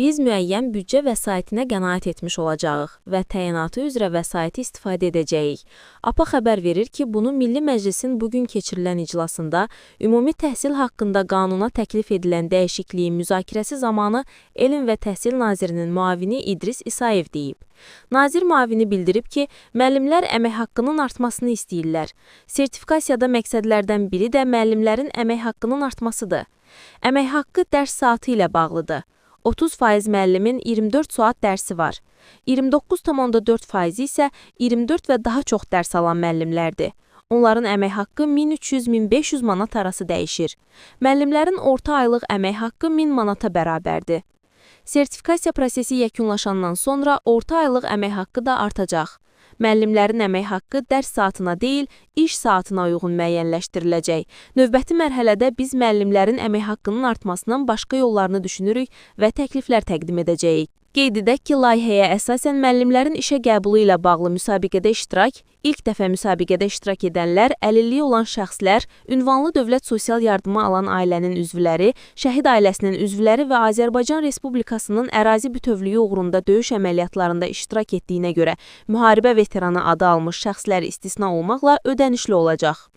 Biz müəyyən büdcə vəsaitinə qənaət etmiş olacağıq və təyinatı üzrə vəsaiti istifadə edəcəyik. APA xəbər verir ki, bunu Milli Məclisin bu gün keçirilən iclasında Ümumi Təhsil haqqında qanuna təklif edilən dəyişikliyin müzakirəsi zamanı Elm və Təhsil Nazirinin müavini İdris İsayev deyib. Nazir müavini bildirib ki, müəllimlər əmək haqqının artmasını istəyirlər. Sertifikasiyada məqsədlərdən biri də müəllimlərin əmək haqqının artmasıdır. Əmək haqqı dərs saatı ilə bağlıdır. 30% müəllimin 24 saat dərsi var. 29,4% isə 24 və daha çox dərs alan müəllimlərdir. Onların əmək haqqı 1300-1500 manat arası dəyişir. Müəllimlərin orta aylıq əmək haqqı 1000 manata bərabərdir. Sertifikasiya prosesi yekunlaşandan sonra orta aylıq əmək haqqı da artacaq. Müəllimlərin əmək haqqı dərs saatına deyil, iş saatına uyğun müəyyənləşdiriləcək. Növbəti mərhələdə biz müəllimlərin əmək haqqının artmasının başqa yollarını düşünürük və təkliflər təqdim edəcəyik. Qeyd edək ki, layihəyə əsasən müəllimlərin işə qəbulu ilə bağlı müsabiqədə iştirak, ilk dəfə müsabiqədə iştirak edənlər, əlilliyi olan şəxslər, ünvanlı dövlət sosial yardımı alan ailənin üzvləri, şəhid ailəsinin üzvləri və Azərbaycan Respublikasının ərazi bütövlüyü uğrunda döyüş əməliyyatlarında iştirak etdiyinə görə müharibə veteranı adı almış şəxslər istisna olmaqla ödənişli olacaq.